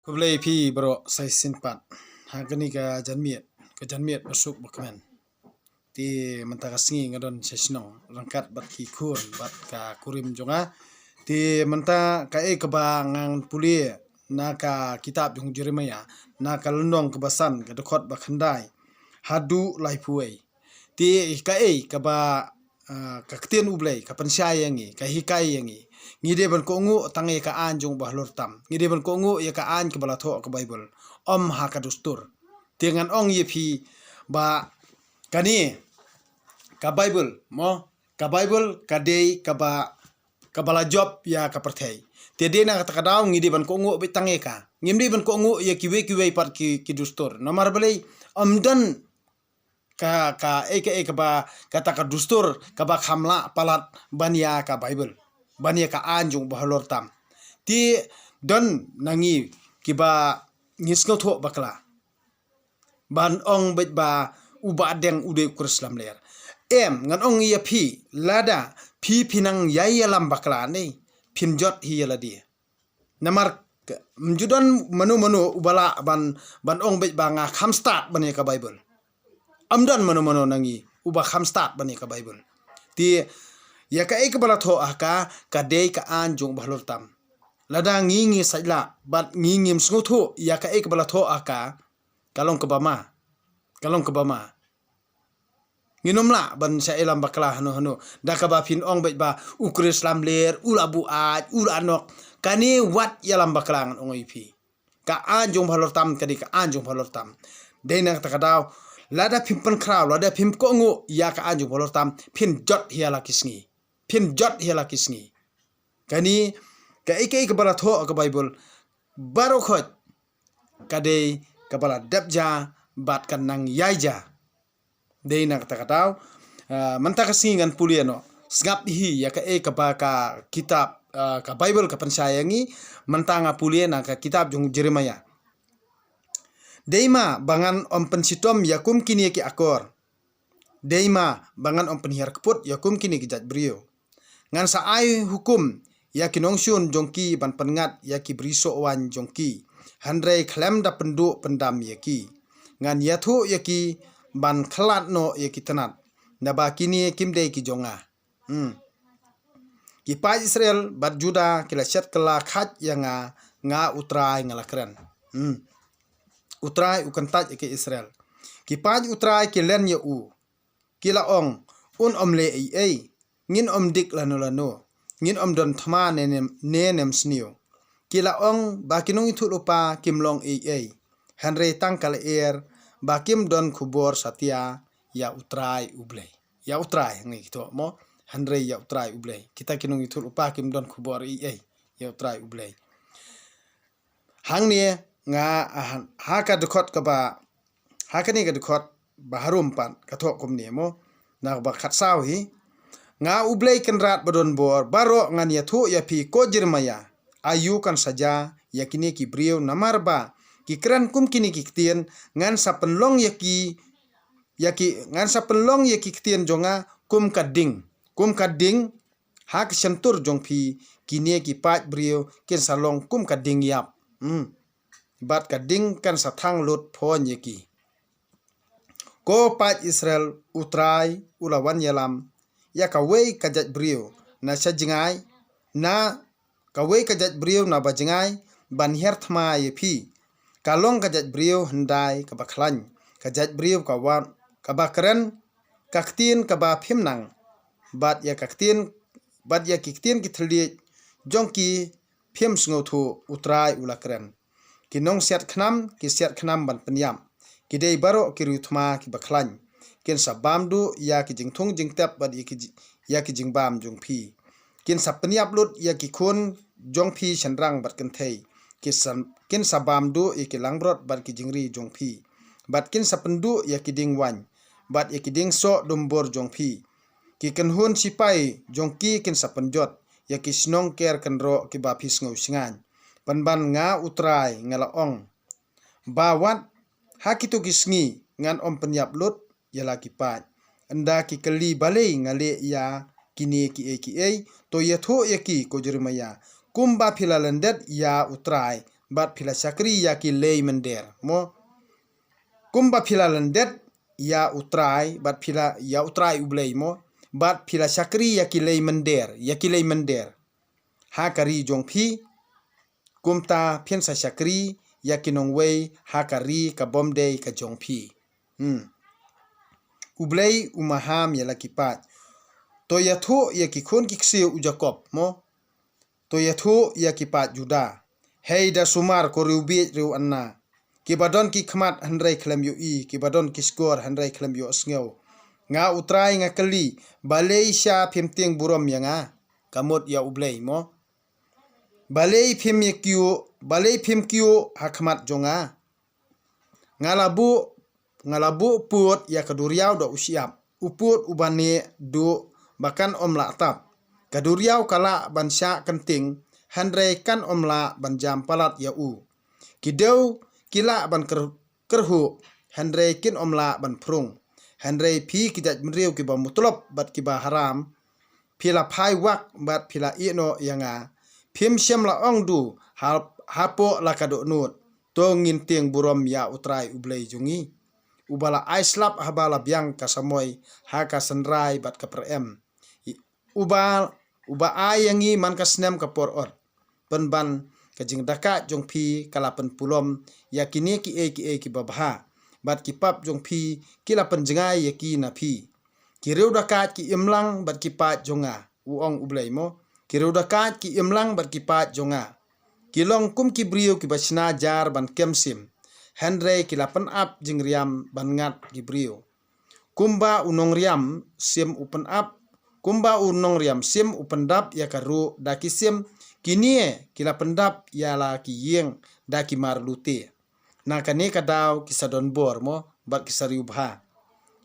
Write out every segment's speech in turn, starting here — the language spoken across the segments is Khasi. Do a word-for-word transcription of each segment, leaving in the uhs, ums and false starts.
Khublei phi baroh sa shisien pat ha kane ka janmiet, ka janmiet ba suk ba kmen. Te mynta ka sngi nga don sha shnong ryngkat bad ki khun bad ka kurim jong nga. Te mynta kaei kaba ngan pule na ka kitab jong Jeremiah, na ka lynnong kaba san, ka dkhot ba khyndai haduh laiphew wei. Te kaei kaba, ah, ka ktien U Blei ka pynshai ïa ngi, ka hikai ïa ngi. Ngi dei ban kohnguh tang ïa ka aiñ jong U Bahalor Tam. Ngi dei ban kohnguh ïa ka aiñ kaba la thoh ha ka Baibl, ym ha ka dustur. Te ngan ong ïa phi ba kane ka Baibl, mo, ka Baibl ka dei kaba, kaba la jop ïa ka pyrthei. Te dei na kata ka daw ngi dei ban kohnguh beit tang ïa ka. Ngim dei ban kohnguh ïa kiwei kiwei pat ki, ki dustur. Namar balei? Ym don ka, kaei kaei kaba, kata ka dustur kaba kham lah palat ban ïa ka Baibl, ban ïa ka aiñ jong U Bahalor Tam. Te don na ngi kiba ngi sngewthuh bakla ban ong beit ba u Bah Deng u dei u Khrist lamler. Em, ngan ong ïa phi, lada phi phi nang ïai ïalam bakla ne, phin jot hi ïa lade. Namar ka, ym ju don mano mano uba lah ban, ban ong beit ba nga kham stad ban ïa ka Baibl. Ym don mano mano na ngi uba kham stad ban ïa ka Baibl. Te ïa kaei kaba la thoh ha ka, ka dei ka aiñ jong U Bahalor Tam. Lada ngi ngi saitlah bad ngi ngim sngewthuh ïa kaei kaba la thoh ha ka, ka long kaba ma, ka long kaba ma. Ngin ym lah ban shah ïalam bakla hano hano da kaba phin ong beit ba u Khrist lamler u la buaid, u la nok. Kane wat ïalam bakla, ngan ong ïa phi. Ka aiñ jong U Bahalor Tam ka dei ka aiñ jong U Bahalor Tam. Dei na kata ka daw, lada phim pynkhraw, lada phim kohnguh ïa ka aiñ jong U Bahalor Tam, phin jot hi ïa la ki sngi. Phin jot hi ïa la ki sngi. Kane kaei kaei kaba la thoh ha ka Baibl, baroh khoit ka dei kaba la dep ja bad kan nang ïai ja. Dei na kata ka daw, ah, mynta ka sngi ngan pule noh, sngap hi ïa kaei kaba ka kitab, ah, ka Baibl ka pynshai ïa ngi. Mynta nga pule na ka kitab jong Jeremiah. Dei ma ba ngan ym pynshitom ïa kum kine ki akor. Dei ma ba ngan ym pynhiar kput ïa kum kine ki jait briew. Ngan sa ai hukum ïa ki nongshun jong ki ban pynngat ïa ki brisoh waiñ jong ki, hynrei khlem da pynduh pyndam ïa ki. Ngan ïathuh ïa ki ban khlad noh ïa ki tnat, naba kine kim dei ki jong nga. Hmm. Ki paid Israel bad Juda ki la shet kylla khait ïa nga, nga U Trai nga la kren. Hmm. U Trai u kyntait ïa ki Israel. Ki paid U Trai ki len ïa u. Ki la ong, un ym leh ei ei. Ngin ym dik lano lano. Ngin ym don thma ne nem, ne nem sniew. Ki la ong ba ki nongïathuhlypa kim long ei ei. Hynrei tang ka lyer ba kim don khubor satia ïa U Trai U Blei. Ïa U Trai, ngi kito mo. Hynrei ïa U Trai U Blei. Kita ki nongïathuhlypa kim don khubor ei ei ïa U Trai U Blei. Hangne nga, ah, ha ka dkhot kaba, ha kane ka dkhot ba harum pat ka thoh kumne mo, na kaba khatsaw hi. Nga U Blei Kynrad ba don bor baroh ngan ïathuh ïa phi ko Jeremiah, aïu kan sa jia ïa kine ki briew, namar ba ki kren kum kine ki ktien. Ngan sa pynlong ïa ki, ïa ki, ngan sa pynlong ïa ki ktien jong nga kum ka ding, kum ka ding ha ka shyntur jong phi. Kine ki paid briew kin sa long kum ka ding ïap. Hmm. Bad ka ding kan sa thang lut phon ïa ki. Ko paid Israel, U Trai u la wan ïalam ïa kawei ka jait briew na sha jngai, na kawei ka jait briew na ba jngai ban hiar thma ïa phi. Ka long ka jait briew hyndai kaba khlaiñ, ka jait briew ka wan, kaba kren ka ktien kaba phim nang, bad ïa ka ktien, bad ïa ki ktien ki thylliej jong ki phim sngewthuh, U Trai u la kren. Ki nongsiat khnam ki siat khnam ban pynïap. Ki dei baroh ki riewthma kiba khlaiñ. Kin sa bam duh ïa ki jingthung jingtep bad ïa ki ji-, ïa ki jingbam jong phi. Kin sa pynïap lut ïa ki khun jong phi shynrang bad kynthei. Kin sa, kin sa bam duh ïa ki langbrot bad ki jingri jong phi. Bad kin sa pynduh ïa ki dieng waiñ bad ïa ki dieng soh dumbur jong phi. Ki kynhun sipai jong ki kin sa pynjot ïa ki shnong ker kynroh kiba phi sngew shngaiñ. Pynban nga U Trai nga la ong ba wat ha kito ki sngi ngan ym pynïap lut ïa la ki paid. Ynda ki kylli balei nga leh ïa kine kiei kiei, to ïathuh ïa ki ko Jeremiah, kumba phi la lyndet ïa U Trai bad phi la shakri ïa ki lei mynder, mo. Kumba phi la lyndet ïa U Trai, bad phi la, ïa U Trai U Blei, mo, bad phi la shakri ïa ki lei mynder, ïa ki lei mynder ha ka ri jong phi, kumta phin sa shakri ïa ki nongwei ha ka ri ka bym dei ka jong phi. Hmm. U Blei u maham ïa la ki paid. To ïathuh ïa ki khun ki ksiew u Jakob, mo. To ïathuh ïa ki paid Juda. Hei da sumar ko riewbieit riewna, kiba don ki khmat hynrei khlem ïohi, kiba don ki shkor hynrei khlem ïohsngew. Nga U Trai nga kylli, balei sha phim tieng burom ïa nga? Ka mut ïa U Blei, mo. Balei phim ïa kyiuh, balei phim kyiuh ha khmat jong nga? Nga la buh, nga la buh pud ïa ka duriaw da u shyiap, u pud uba neh duh ba kan ym lah tap. Ka duriaw ka lah ban shah kynting, hynrei kan ym lah ban jam palat ïa u. Ki dew ki lah ban kyrhuh, hynrei kin ym lah ban phrung. Hynrei phi ki jaitbynriew kiba mutlop bad kiba haram, phi la phai wak bad phi la ïehnoh ïa nga. Phim shym la ong du, ha, hapoh la ka dohnud, to ngin tieng burom ïa U Trai U Blei jong ngi, uba la ai slap haba la biang ka samoi ha ka synrai bad ka pyrem. Uba, uba ai ïa ngi man ka snem ka por ot. Pynban ka jingdakaid jong phi ka la pynpulom ïa kine kiei kiei kiba bha, bad ki pap jong phi ki la pynjngai ïa ki na phi. Ki riew dakaid ki imlang bad ki paid jong nga, u ong U Blei mo. Ki riew dakaid ki imlang bad ki paid jong nga. Ki long kum ki briew kiba shna jar ban kem sim, hynrei ki la pynap jingriam ban ngat ki briew. Kumba u nongriam sim u pynap, kumba u nongriam sim u pyndap ïa ka ruh da ki sim, kine ki la pyndap ïa la ki ïing da ki mar lute. Na kane ka daw ki sa don bor mo, bad ki sa riewbha.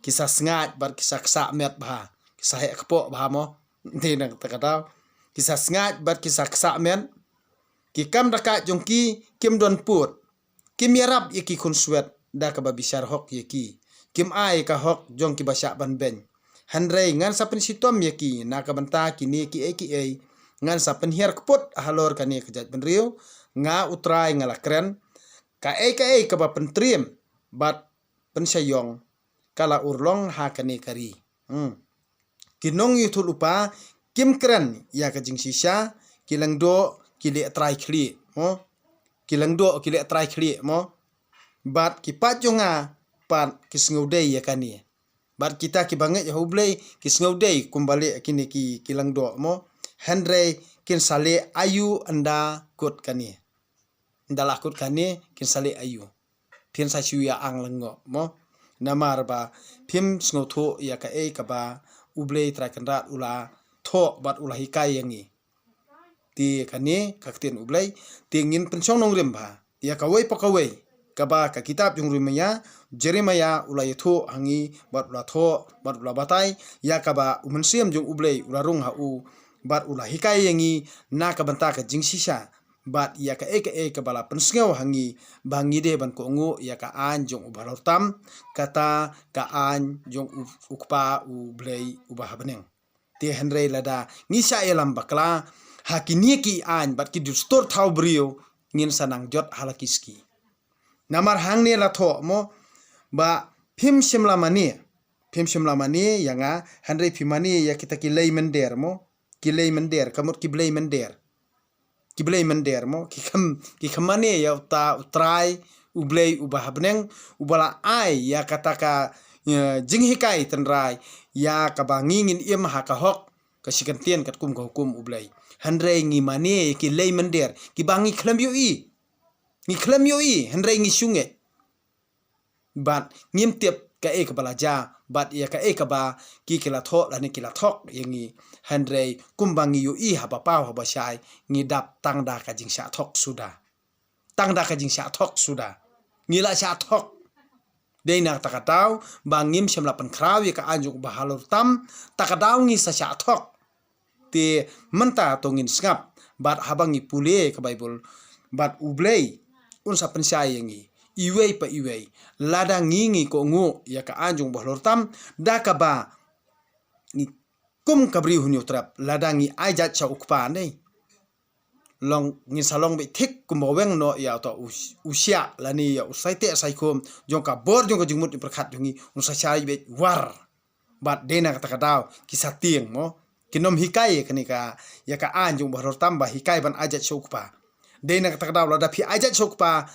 Ki sa sngaid bad ki sa ksah met bha, ki sa heh kpoh bha mo. Dei na kata ka daw. Ki sa sngaid bad ki sa ksah met. Ki kam dakaid jong ki kim don pud. Kim ïarap ïa ki khunswet da kaba bishar hok ïa ki. Kim ai ka hok jong kiba shah ban beiñ. Hynrei ngan sa pynshitom ïa ki na ka bynta kine kiei kiei. Ngan sa pynhiar kput halor kane ka jaitbynriew. Nga U Trai nga la kren. Kaei kaei kaba pyntriem bad pynshaiong ka la urlong ha kane ka ri. Hmm. Ki nongïathuhlypa kim kren ïa ka jingshisha, ki lyngdoh ki leh trai khlieh mo. Ki lyngdoh ki leh trai khlieh mo. Bad ki paid jong nga pat ki sngewdei ïa kane. Bad kita kiba ngeit ha U Blei ki sngewdei kumba leh kine ki, ki lyngdoh mo. Hynrei kin sa leh aïu ynda kut kane? Ynda la kut kane kin sa leh aïu? Phin sa shu ïa ang lyngngoh mo. Namar ba phim sngewthuh ïa kaei kaba U Blei Trai Kynrad u la thoh bad u la hikai ïa ngi. Te kane ka ktien U Blei, te ngin pynshong nongrim bha ïa kawei pa kawei kaba ka kitab jong Jeremiah, Jeremiah u la ïathuh ha ngi bad u la thoh bad u la batai ïa kaba U Mynsiem jong U Blei u la rung ha u bad u la hikai ïa ngi na ka bynta ka jingshisha. Bad ïa kaei kaei kaba la pynsngew ha ngi ba ngi dei ban kohnguh ïa ka aiñ jong U Bahalortam, kata ka aiñ jong U, U Kpa U Blei uba ha bneng. Te hynrei lada ngi shah ïalam bakla ha kine ki aiñ bad ki dustur thaw briew, ngin sa nang jot ha la ki sngi. Namar hangne la thoh mo ba phim shym la mane, phim shym la mane ïa nga, hynrei phi mane ïa kita ki lei mynder mo. Ki lei mynder, ka mut ki blei mynder. Ki blei mynder mo, ki kham, ki kham mane ïa uta U Trai U Blei uba ha bneng, uba la ai ïa kata ka, ïa, jinghikai tynrai ïa kaba ngi ngin im ha ka hok, ka shi kyntien katkum ka hukum U Blei. Hynrei ngi mane ïa ki lei mynder kiba ngi khlem ïohi. Ngi khlem ïohi, hynrei ngi shu ngeit. Bad ngim tip kaei kaba la jia bad ïa kaei kaba ki, ki la thoh lane ki la thok ïa ngi. Hynrei kumba ngi ïohi haba paw haba shai, ngi dap tang da ka jingshah thok suda. Tang da ka jingshah thok suda. Ngi la shah thok. Dei na kata ka daw ba ngim shym la pynkhraw ïa ka aiñ jong U Bahalortam, ta ka daw ngi sa shah thok. Te mynta to ngin sngap bad haba ngi pule ka Baibl, bad U Blei un sa pynshai ïa ngi iwei pa iwei. Lada ngi, ngi kohnguh ïa ka aiñ jong U Bahalortam, da kaba ngi kum ka Bri u Hynñiewtrep, lada ngi ai jait sha U Kpa, ne? long ngin sa long beit thik kumba weng noh ïa uta u, u shiah lane ïa u saiteh saikhum jong ka bor jong ka jingmut jingpyrkhat jong ngi, un sa shai beit war. Bad dei na kata ka daw ki sa tieng mo. Kin ym hikai ïa kane ka, ïa ka aiñ jong u Bahalor Tam ba hikai ban ajaid sha u kpa. Dei na kata ka daw lada phi ajaid sha u kpa,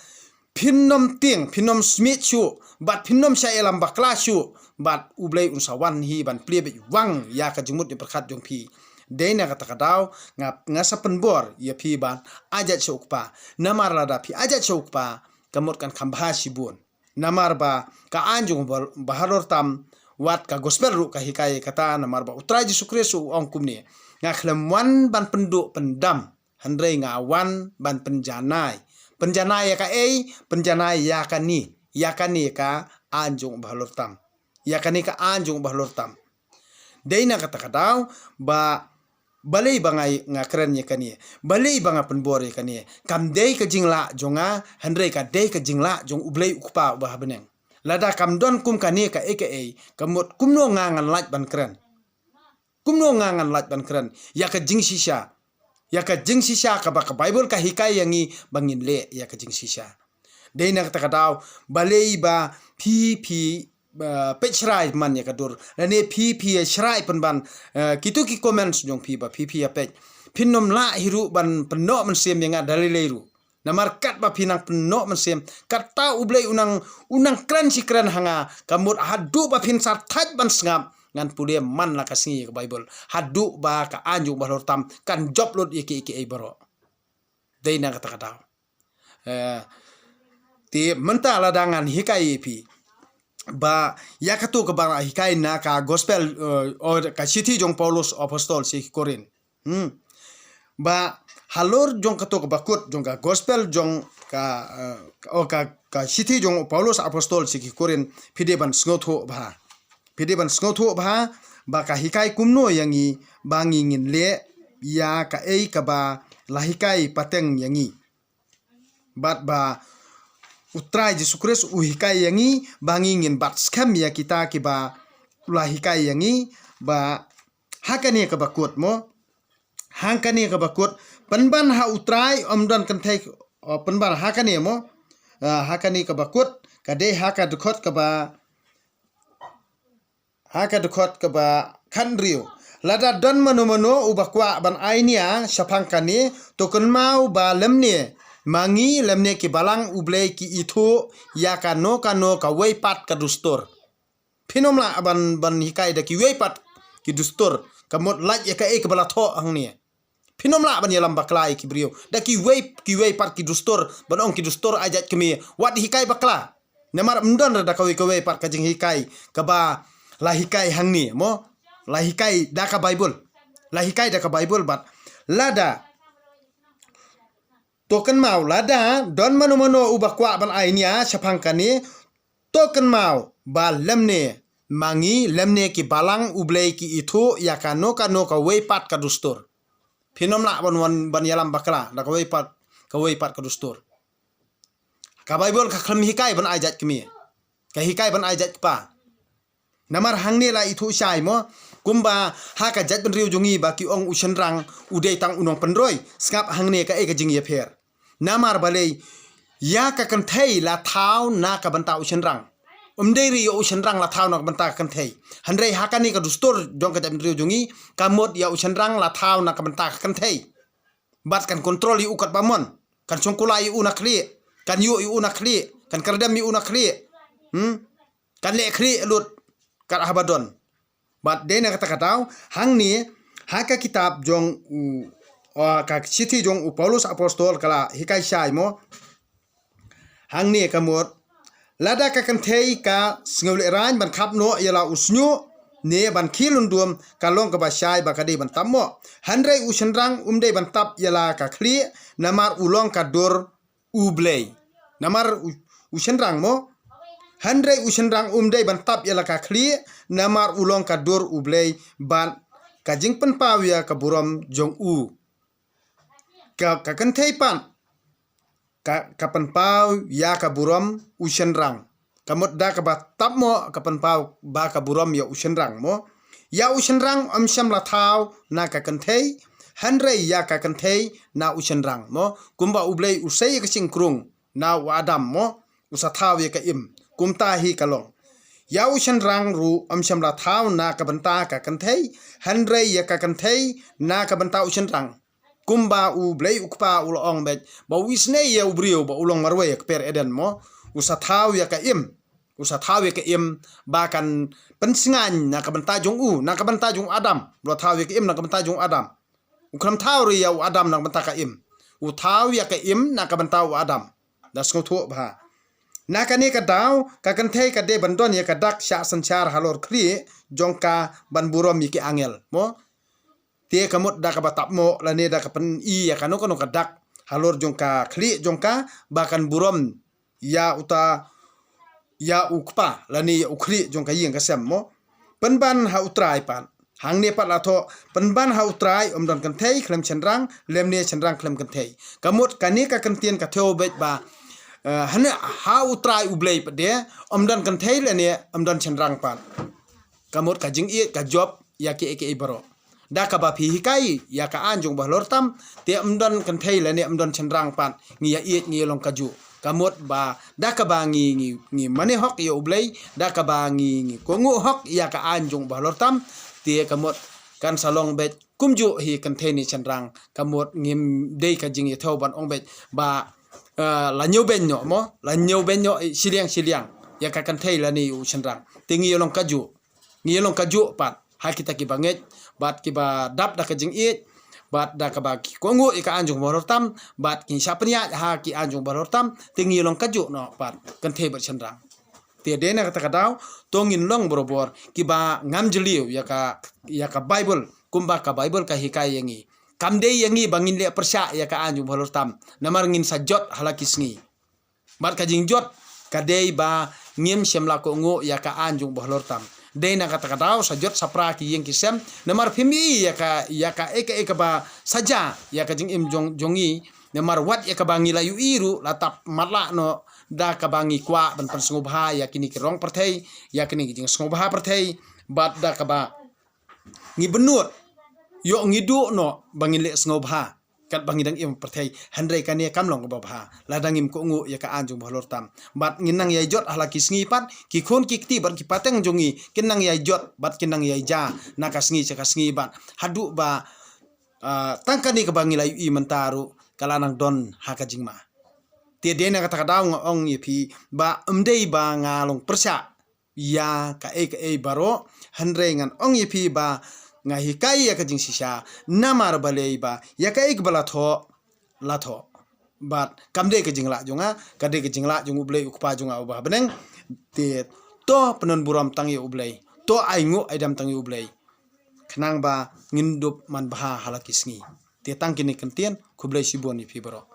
phin ym tieng, phin ym smiej shuh, bad phin ym shah ïalam bakla shuh, bad U Blei un sa wan hi ban plie beit wang ïa ka jingmut jingpyrkhat jong phi. Dei na kata ka daw nga, nga sa pynbor ïa phi ban ajaid sha u kpa. Namar lada phi ajaid sha u kpa, ka mut kan kham bha shibun. Namar ba ka aiñ jong u Bah-, Bahalor Tam, wat ka gospel ruh ka hikai kata, namar ba U Trai Jisu Khrist u ong kumne: Nga khlem wan ban pynduh pyndam, hynrei nga wan ban pynjanai. Pynjanai ïa kaei? Pynjanai ïa kane, ïa kane ka aiñ jong u Bahalor Tam. Ïa kane ka aiñ jong u Bahalor Tam. Dei na kata ka daw ba balei ba nga, nga kren ïa kane, balei ba nga pynbor ïa kane. Kam dei ka jinglah jong nga, hynrei ka dei ka jinglah jong U Blei u Kpa uba ha bneng. Lada kam don kum kane kaei kaei, ka mut kumno nga ngan lait ban kren? Kumno nga ngan lait ban kren ïa ka jingshisha? Ïa ka jingshisha kaba ka Baibl ka hikai ïa ngi ba ngin leh ïa ka jingshisha. Dei na kata ka daw, balei ba phi, phi, eh, peit shrai man ïa ka dur, lane phi, phi ïa shrai pynban, eh, kito ki comments jong phi ba phi, phi ïa peit. Phin ym lah hi ruh ban pynnoh mynsiem ïa nga da lei lei ruh. Namar katba phi nang pynnoh mynsiem, kata U Blei u nang, u nang kren shi kren ha nga, ka mut haduh ba phin sa thait ban sngap, ngan pule man la ka sngi ïa ka Baibl. Haduh ba ka aiñ jong u Bahalor Tam kan jop lut ïa kiei kiei baroh. Dei na kata ka daw. Eh, te mynta lada ngan hikai ïa phi ba ïa kato kaba hikai na ka gospel, eh, o ka shithi jong u Paulus apostol sha ki Korinth. Hmm. Ba halor jong kato kaba kut jong ka gospel jong ka, eh, o ka, ka shithi jong u Paulus apostol sha ki Korinth, phi dei ban sngewthuh bha. Phi dei ban sngewthuh bha ba ka hikai kumno ïa ngi ba ngi ngin leh ïa kaei kaba la hikai pateng ïa ngi. Bad ba U Trai Jisu Khrist u hikai ïa ngi ba ngi ngin bat skhem ïa kita kiba la hikai ïa ngi. Ba ha kane kaba kut mo, ha kane kaba kut, pynban ha U Trai ym don kynthei, oh, pynban ha kane mo, ah, ha kane kaba kut, ka dei ha ka dkhot kaba, ha ka dkhot kaba khathynriew: Lada don mano mano uba kwah ban ai nia shaphang kane, to kynmaw ba lymne ma ngi lymne ki balang U Blei ki ithuh ïa kano kano kawei pat ka dustur. Phin ym lah ban, ban hikai da kiwei pat ki dustur, ka mut lait ïa kaei kaba la thoh hangne. Phin ym lah ban ïalam bakla ïa ki briew da kiwei, kiwei pat ki dustur, ban ong ki dustur ajaid kmie, wat hikai bakla. Namar ym don re da kawei kawei pat ka jinghikai kaba la hikai hangne mo, la hikai da ka Baibl. La hikai da ka Baibl bad lada, to kynmaw, lada don mano mano uba kwah ban ai nia shaphang kane, to kynmaw ba lymne ma ngi lymne ki balang U Blei ki ithuh ïa kano kano kawei pat ka dustur. Phin ym lah ban, ban, ban ïalam bakla da kawei pat, kawei pat ka dustur. Ka Baibl ka khlem hikai ban ajaid kmie. Ka hikai ban ajaid kpa. Namar hangne la ithuh shai mo, kumba ha ka jaitbynriew jong ngi ba ki ong u shynrang u dei tang u nongpynroi. Sngap hangne kaei ka jingïapher. Namar balei, ïa ka kynthei la thaw na ka bynta u shynrang. Ym dei re ïa u shynrang la thaw na ka bynta ka kynthei. Hynrei ha kane ka dustur jong ka jaitbynriew jong ngi, ka mut ïa u shynrang la thaw na ka bynta ka kynthei. Bad kan kontrol ïa u katba mon. Kan shongkular ïa u na khlieh. Kan ïuh ïa u na khlieh. Kan kyrdem ïa u na khlieh. Hmm? Kan leh khlieh lut kat haba don. Bad dei na kata ka daw, hangne ha ka kitab jong u, ah, ka shithi jong u Paulus apostol ka la hikai shai mo. Hangne ka mut, lada ka kynthei ka sngewlehraiñ ban khap noh ïa la u shñiuh ne ban khie lyndum, ka long kaba shai ba ka dei ban tap mo. Hynrei u shynrang um dei ban tap ïa la ka khlieh, namar u long ka dur U Blei. Namar u, u shynrang mo. Hynrei u shynrang um dei ban tap ïa la ka khlieh, namar u long ka dur U Blei bad ka jingpynpaw ïa ka burom jong u. Ka, ka kynthei pat ka, ka pynpaw ïa ka burom u shynrang. Ka mut da kaba tap mo ka pynpaw ba ka burom ïa u shynrang mo. Ïa u shynrang ym shym la thaw na ka kynthei. Hynrei ïa ka kynthei na u shynrang mo, kumba U Blei u sei ïa ka shynkrung na u Adam mo, u sa thaw ïa ka im. Kumta hi ka long. Ïa u shynrang ruh ym shym la thaw na ka bynta ka kynthei, hynrei ïa ka kynthei na ka bynta u shynrang. Kumba U Blei U Kpa u la ong beit ba u isynei ïa u briew ba u long marwei ha ka per Eden mo, u sa thaw ïa ka im. U sa thaw ïa ka im ba kan pynsngain na ka bynta jong u, na ka bynta jong u Adam. U la thaw ïa ka im na ka bynta jong u Adam. U khlem thaw ruh ïa u Adam na ka bynta ka im. U thaw ïa ka im na ka bynta u Adam. Da sngewthuh bha. Na kane ka daw, ka kynthei ka dei ban don ïa ka dak shah synshar halor khlieh jong ka ban burom ïa ki angel mo. Te ka mut da kaba tap mo lane da ka pyni ïa kano kano ka dak halor jong ka khlieh jong ka ba kan burom ïa uta, ïa U Kpa lane ïa u khlieh jong ka ïing ka sem mo. Pynban ha U Trai pat. Hangne pat la thoh, pynban ha U Trai, ym don kynthei khlem shynrang, lymne shynrang khlem kynthei. Ka mut kane ka kyntien ka thew beit ba, eh, hane ha U Trai U Blei pat de, ym don kynthei lane ym don shynrang pat. Ka mut ka jingïeit ka jop ïa kiei kiei baroh. Da kaba phi hikai ïa ka aiñ jong u bahalor tam, te ym don kynthei lane ym don shynrang pat, ngi ïa ïeit ngi ïa long kajuh. Ka mut ba da kaba ngi, ngi, ngi mane hok ïa U Blei, da kaba ngi, ngi kohnguh hok ïa ka aiñ jong u bahalor tam, te ka mut kan sa long beit kumjuh hi kynthei ne shynrang. Ka mut ngim dei ka jingïathew ban ong beit ba, eh, la ñiewbeiñ noh mo, la ñiewbeiñ noh, eh, shiliang shiliang ïa ka kynthei lane u shynrang. Te ngi ïa long kajuh. Ngi ïa long kajuh pat ha kita kiba ngeit bad kiba dap da ka jingïeit bad da kaba ki kohnguh ïa ka aiñ jong u bahalor tam bad ki shah pynïaid ha ki aiñ jong u bahalor tam, te ngi ïa long kajuh noh pat kynthei bad shynrang. Te dei na kata ka daw to ngin long barabor kiba ngam jylliew ïa ka, ïa ka Baibl, kumba ka Baibl ka hikai ïa ngi. Kam dei ïa ngi ba ngin leh pyrshah ïa ka aiñ jong u bahalor tam, namar ngin sa jot ha la ki sngi. Bad ka jingjot ka dei ba ngim shym la kohnguh ïa ka aiñ jong u bahalor tam. Dei na kata ka daw sa jot sa pra ki ïing ki sem, namar phim i ïa ka, ïa kaei kaei kaba sa jia ïa ka jingim jong, jong ngi, namar wat ïa kaba ngi la ïohi ruh la tap matlah noh da kaba ngi kwah ban pynsngewbha ïa kine ki rong pyrthei, ïa kine ki jingsngewbha pyrthei, bad da kaba ngi bynnud, ïoh ngi duh noh ba ngin leh sngewbha katba ngi dang im ha pyrthei, hynrei kane kam long kaba bha lada ngim kohnguh ïa ka aiñ jong u bahalor tam. Bad ngin nang ïai jot ha la ki sngi pat, ki khun ki kti bad ki pateng jong ngi kin nang ïai jot bad kin nang ïai jia na ka sngi sha ka sngi bad haduh ba, ah, tang kane kaba ngi la ïohi mynta ruh ka la nang don ha ka jingma. Te dei na kata ka daw nga ong ïa phi ba ym dei ba nga long pyrshah ïa kaei kaei baroh, hynrei ngan ong ïa phi ba nga hikai ïa ka jingshisha, namar balei ba ïa kaei kaba la thoh, la thoh. Bad kam dei ka jinglah jong nga, ka dei ka jinglah jong U Blei U Kpa jong nga uba ha bneng. Te to pyndon burom tang ïa U Blei, to ainguh aidam tang ïa U Blei, khnang ba ngin dup manbha ha la ki sngi. Te tang kine ki kyntien, khublei shibun ïa phi baroh.